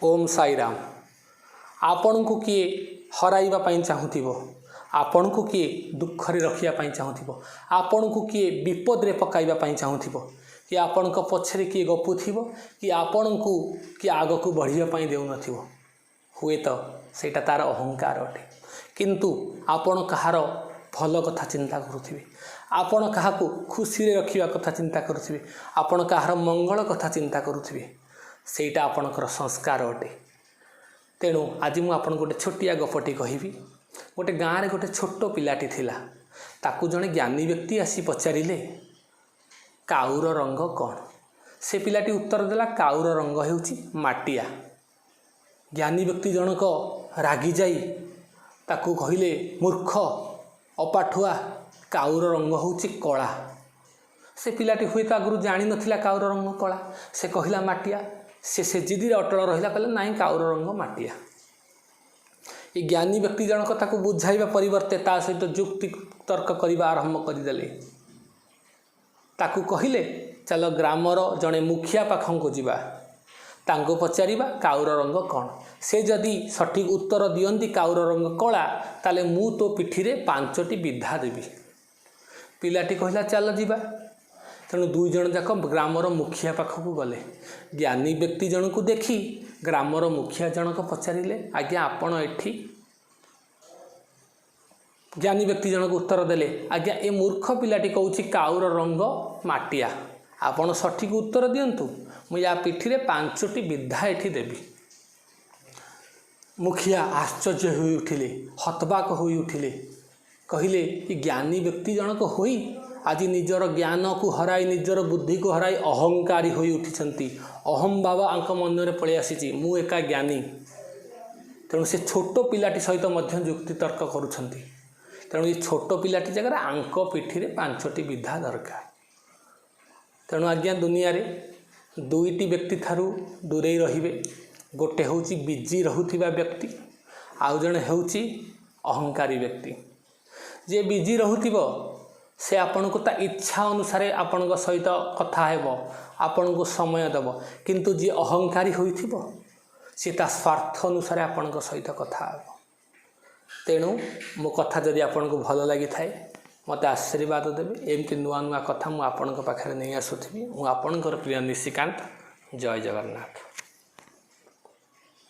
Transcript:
ଓମ୍ ସାଇରାମ। ଆପଣଙ୍କୁ କିଏ ହରାଇବା ପାଇଁ ଚାହୁଁଥିବ, ଆପଣଙ୍କୁ କିଏ ଦୁଃଖରେ ରଖିବା ପାଇଁ ଚାହୁଁଥିବ, ଆପଣଙ୍କୁ କିଏ ବିପଦରେ ପକାଇବା ପାଇଁ ଚାହୁଁଥିବ, କି ଆପଣଙ୍କ ପଛରେ କିଏ ଗପୁଥିବ, କି ଆପଣଙ୍କୁ କିଏ ଆଗକୁ ବଢ଼ିବା ପାଇଁ ଦେଉନଥିବ, ହୁଏତ ସେଇଟା ତା'ର ଅହଙ୍କାର ଅଟେ। କିନ୍ତୁ ଆପଣ କାହାର ଭଲ କଥା ଚିନ୍ତା କରୁଥିବେ, ଆପଣ କାହାକୁ ଖୁସିରେ ରଖିବା କଥା ଚିନ୍ତା କରୁଥିବେ, ଆପଣ କାହାର ମଙ୍ଗଳ କଥା ଚିନ୍ତା କରୁଥିବେ, ସେଇଟା ଆପଣଙ୍କର ସଂସ୍କାର ଅଟେ। ତେଣୁ ଆଜି ମୁଁ ଆପଣଙ୍କୁ ଗୋଟେ ଛୋଟିଆ ଗପଟି କହିବି। ଗୋଟେ ଗାଁରେ ଗୋଟେ ଛୋଟ ପିଲାଟି ଥିଲା। ତାକୁ ଜଣେ ଜ୍ଞାନୀ ବ୍ୟକ୍ତି ଆସି ପଚାରିଲେ, କାଉର ରଙ୍ଗ କ'ଣ? ସେ ପିଲାଟି ଉତ୍ତର ଦେଲା, କାଉର ରଙ୍ଗ ହେଉଛି ମାଟିଆ। ଜ୍ଞାନୀ ବ୍ୟକ୍ତି ଜଣକ ରାଗିଯାଇ ତାକୁ କହିଲେ, ମୂର୍ଖ, ଅପାଠୁଆ, କାଉର ରଙ୍ଗ ହେଉଛି କଳା। ସେ ପିଲାଟି ହୁଏତ ଆଗରୁ ଜାଣିନଥିଲା କାଉର ରଙ୍ଗ କଳା। ସେ କହିଲା ମାଟିଆ। ସେ ଜିଦିରେ ଅଟଳ ରହିଲା, କହିଲା ନାହିଁ, କାଉର ରଙ୍ଗ ମାଟିଆ। ଏ ଜ୍ଞାନୀ ବ୍ୟକ୍ତି ଜଣକ ତାକୁ ବୁଝାଇବା ପରିବର୍ତ୍ତେ ତା ସହିତ ଯୁକ୍ତି ତର୍କ କରିବା ଆରମ୍ଭ କରିଦେଲେ। ତାକୁ କହିଲେ, ଚାଲ ଗ୍ରାମର ଜଣେ ମୁଖିଆ ପାଖକୁ ଯିବା, ତାଙ୍କୁ ପଚାରିବା କାଉର ରଙ୍ଗ କ'ଣ। ସେ ଯଦି ସଠିକ୍ ଉତ୍ତର ଦିଅନ୍ତି କାଉର ରଙ୍ଗ କଳା, ତାହେଲେ ମୁଁ ତୋ ପିଠିରେ 5ଟି ବିଧା ଦେବି। ପିଲାଟି କହିଲା, ଚାଲ ଯିବା। ତେଣୁ ଦୁଇ ଜଣ ଯାକ ଗ୍ରାମର ମୁଖିଆ ପାଖକୁ ଗଲେ। ଜ୍ଞାନୀ ବ୍ୟକ୍ତି ଜଣକୁ ଦେଖି ଗ୍ରାମର ମୁଖିଆ ଜଣକ ପଚାରିଲେ, ଆଜ୍ଞା, ଆପଣ ଏଠି? ଜ୍ଞାନୀ ବ୍ୟକ୍ତି ଜଣକ ଉତ୍ତର ଦେଲେ, ଆଜ୍ଞା, ଏ ମୂର୍ଖ ପିଲାଟି କହୁଛି କାଉର ରଙ୍ଗ ମାଟିଆ। ଆପଣ ସଠିକ୍ ଉତ୍ତର ଦିଅନ୍ତୁ, ମୁଁ ୟା ପିଠିରେ 5ଟି ବିଧା ଏଠି ଦେବି। ମୁଖିଆ ଆଶ୍ଚର୍ଯ୍ୟ ହୋଇ ଉଠିଲେ, ହତବାକ ହୋଇ ଉଠିଲେ। କହିଲେ, ଏ ଜ୍ଞାନୀ ବ୍ୟକ୍ତି ଜଣକ ହୋଇ ଆଜି ନିଜର ଜ୍ଞାନକୁ ହରାଇ, ନିଜର ବୁଦ୍ଧିକୁ ହରାଇ ଅହଙ୍କାରୀ ହୋଇ ଉଠିଛନ୍ତି। ଅହମ୍ ଭାବ ଆଙ୍କ ମନରେ ପଳେଇ ଆସିଛି, ମୁଁ ଏକା ଜ୍ଞାନୀ। ତେଣୁ ସେ ଛୋଟ ପିଲାଟି ସହିତ ମଧ୍ୟ ଯୁକ୍ତିତର୍କ କରୁଛନ୍ତି। ତେଣୁ ଏ ଛୋଟ ପିଲାଟି ଜାଗାରେ ଆଙ୍କ ପିଠିରେ 5ଟି ବିଧା ଦରକାର। ତେଣୁ ଆଜ୍ଞା, ଦୁନିଆରେ ଦୁଇଟି ବ୍ୟକ୍ତି ଠାରୁ ଦୂରେଇ ରହିବେ। ଗୋଟେ ହେଉଛି ବିଜି ରହୁଥିବା ବ୍ୟକ୍ତି, ଆଉ ଜଣେ ହେଉଛି ଅହଙ୍କାରୀ ବ୍ୟକ୍ତି। ଯିଏ ବିଜି ରହୁଥିବ, ସେ ଆପଣଙ୍କୁ ତା ଇଚ୍ଛା ଅନୁସାରେ ଆପଣଙ୍କ ସହିତ କଥା ହେବ, ଆପଣଙ୍କୁ ସମୟ ଦେବ। କିନ୍ତୁ ଯିଏ ଅହଙ୍କାରୀ ହୋଇଥିବ, ସିଏ ତା ସ୍ୱାର୍ଥ ଅନୁସାରେ ଆପଣଙ୍କ ସହିତ କଥା ହେବ। ତେଣୁ ମୋ କଥା ଯଦି ଆପଣଙ୍କୁ ଭଲ ଲାଗିଥାଏ, ମୋତେ ଆଶୀର୍ବାଦ ଦେବେ। ଏମିତି ନୂଆ ନୂଆ କଥା ମୁଁ ଆପଣଙ୍କ ପାଖରେ ନେଇ ଆସୁଥିବି। ମୁଁ ଆପଣଙ୍କର ପ୍ରିୟ ନିଶିକାନ୍ତ। ଜୟ ଜଗନ୍ନାଥ।